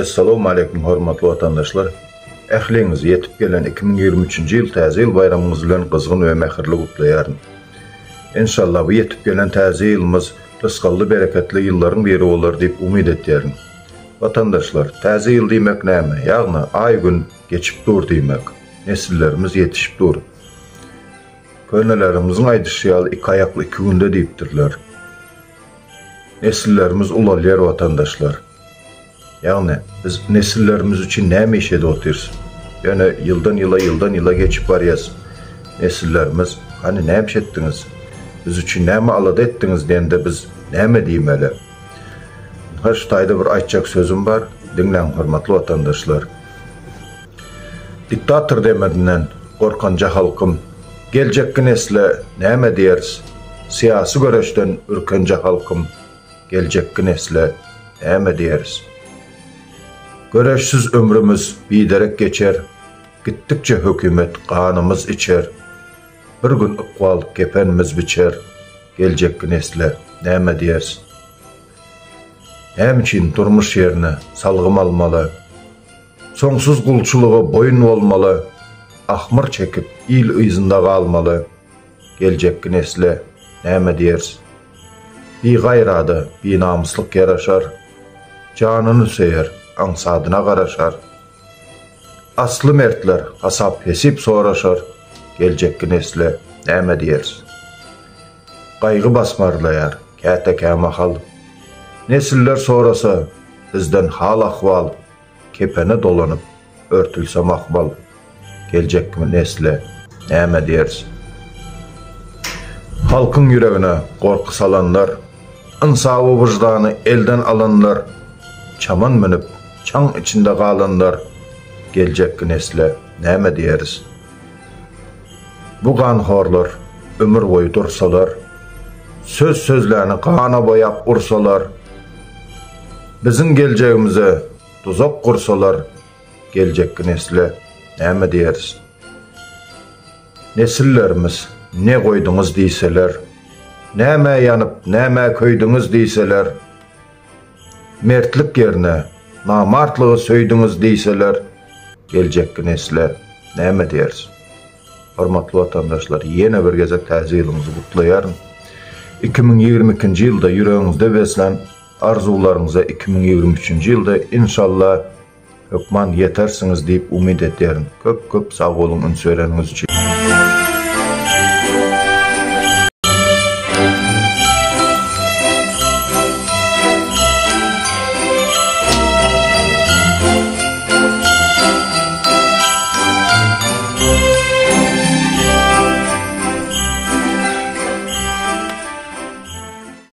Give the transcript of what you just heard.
Essalawmaleýkum hormatly watandaşlar! Ähliňizi ýetip gelen 2023-nji ýyl Täze ýyl baýramyňyz bilen gyzgyn we mähirli gutlaýaryn. Enşalla bu ýetip gelen Täze ýylymyz rysgally bereketli ýyllaryň biri bolar diýip umyt etýärin. Watandaşlar, Täze ýyl diýmek näme? Ýagny aý-gün geçip dur diýmek. Nesillerimiz ýetişip dur. Könelerimiziň aýdyşy ýaly iki aýakly iki günde diýipdirler. Nesillerimiz ulalýar watandaşlar. Ýagny biz nesillerimiz üçin näme iş edip otyrys? Ýöne ýyldan ýyla ýyldan ýyla geçip barýas. Nesillerimiz hany näme iş etdiňiz? Biz üçin näme alada etdiňiz diýende biz näme diýmeli? Ynha şu taýda bir aýtjak sözüm bar. Diňläň hormatly watandaşlar. Diktator demirinden gorkanja halkym, Geljekki nesle näme diýeris? Syýasy göreşden ürkenje halkym, Geljekki nesle näme diýeris? Göreşsiz ömrümiz biderek geçer, Gitdikçe hökümet ganymyz içer. Bir gün ykbal kepenimiz biçer, Geljekki nesle näme diýeris? Näme üçin durmuş ýerine salgym almaly? Soňsuz gulçulyga boýun bolmaly, Ahmyr çekip, il yzynda galmaly, Geljekki nesle näme diýeris? Bigaýrada binamyslyk ýaraşar, Janyny söýer, aňsadyna garaşar. Asly mertler hasap-hesip soraşar, Geljekki nesle näme diýeris? Gaýgy basmarlaýar käte kämahal, Nesiller sorasa bizden hal-ahwal, Kepene dolanyp, örtülse mahmal, Geljekki nesle näme diýeris? Halkyň ýüregine gorky salanlar, Ynsaby-wyždany elden alanlar, Çaman münüp, çaň içinde galanlar, Geljekki nesle näme diýeris? Bu ganhorlar ömür boýy dursalar, Söz sözläni gana boýap ursalar, Biziň geljegimize duzak gursalar, Geljekki nesle näme diýeris? Nesillerimiz ne goýduňyz diýseler, Nämä ýanyp, nämä köýdüňiz diýseler, Mertlik ýerine namartlygy söýdüňiz diýseler, geljekki nesle näme diýeris? Hormatly watandaşlar, ýene bir gezek Täze ýylyňyzy gutlaýaryn. 2022-nji ýylda ýüregiňizde beslän arzuwlaryňyza 2023-nji ýylda inşallah hökman ýetersiňiz diýip umyt edýärin. Köp köp sag boluň üns bereniňiz üçin.